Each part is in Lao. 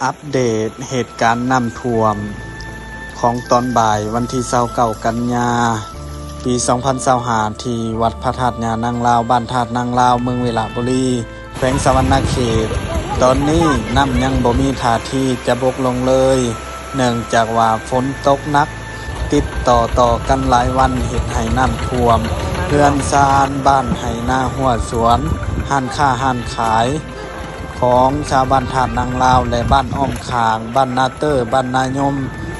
ອັບເດດເຫດການນ້ຳຖ້ວມຂອງຕອນບ່າຍວັນທີຊາວເກົ້າກັນຍາ ປີສອງພັນຊາວຫ້າ ທີ່ວັດພະທາດຍ່ານາງລາວ ບ້ານທາດນາງລາວ ເມືອງວິລະບູລີ ແຂວງສະຫວັນນະເຂດ. ຕອນນີ້ນ້ຳຍັງບໍ່ມີທ່າທີຈະບົກລົງເລີຍ ເນື່ອງຈາກວ່າຝົນຕົກໜັກຕິດຕໍ່ໆກັນຫຼາຍວັນ ເຮັດໃຫ້ນ້ຳຖ້ວມເຮືອນຊານ, ບ້ານໄຮ່ນາຮົ້ວສວນ, ຮ້ານຄ້າຮ້ານຂາຍ ຂອງຊາວບ້ານທາດນາງລາວ ແລະ ບ້ານອ້ອມຂ້າງ, ບ້ານນາເຕີ, ບ້ານນາຍົມ,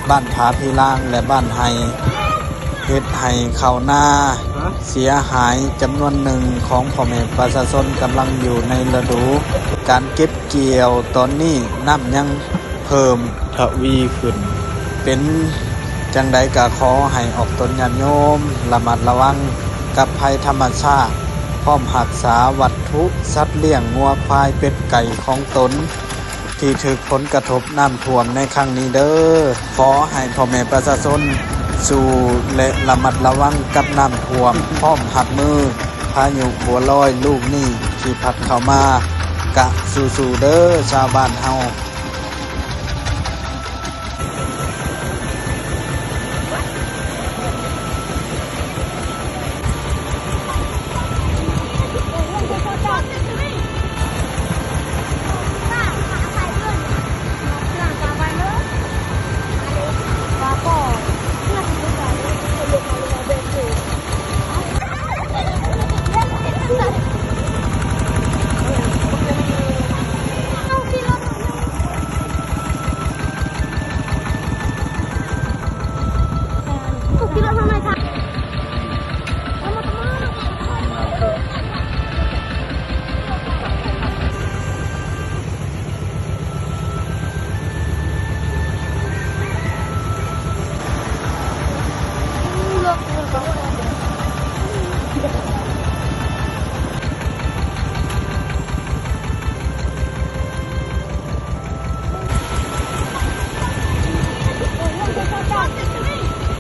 ບ້ານຜາພີລາງ ແລະ ບ້ານໄຮ່, ເຮັດໃຫ້ເຂົ້ານາເສຍຫາຍຈຳນວນໜຶ່ງຂອງພໍ່ແມ່ປະຊາຊົນກຳລັງຢູ່ໃນລະດູການເກັບກ່ຽວ. ຕອນນີ້ນ້ຳຍັງເພີ່ມທະວີຂຶ້ນ. ເປັນຈັ່ງໃດກໍຂໍໃຫ້ອອກຕົນຍາດໂຍມລະມັດລະວັງກັບໄພທຳມະຊາດ, ພ້ອມຮັກສາວັດຖຸສັດລ້ຽງ ງົວ, ຄວາຍ, ເປັດ, ໄກ່ຂອງຕົນ ທີ່ຖືກຜົນກະທົບນ້ຳຖ້ວມໃນຄັ້ງນີ້ເດີ້. ຂໍໃຫ້ພໍ່ແມ່ປະຊາຊົນສູ້ ແລະ ລະມັດລະວັງກັບນ້ຳຖ້ວມ, ພ້ອມຮັບມືພາຍຸບົວລອຍລູກນີ້ທີ່ພັດເຂົ້າມາ. ກະສູ້ໆເດີ້ຊາວບ້ານເຮົາ.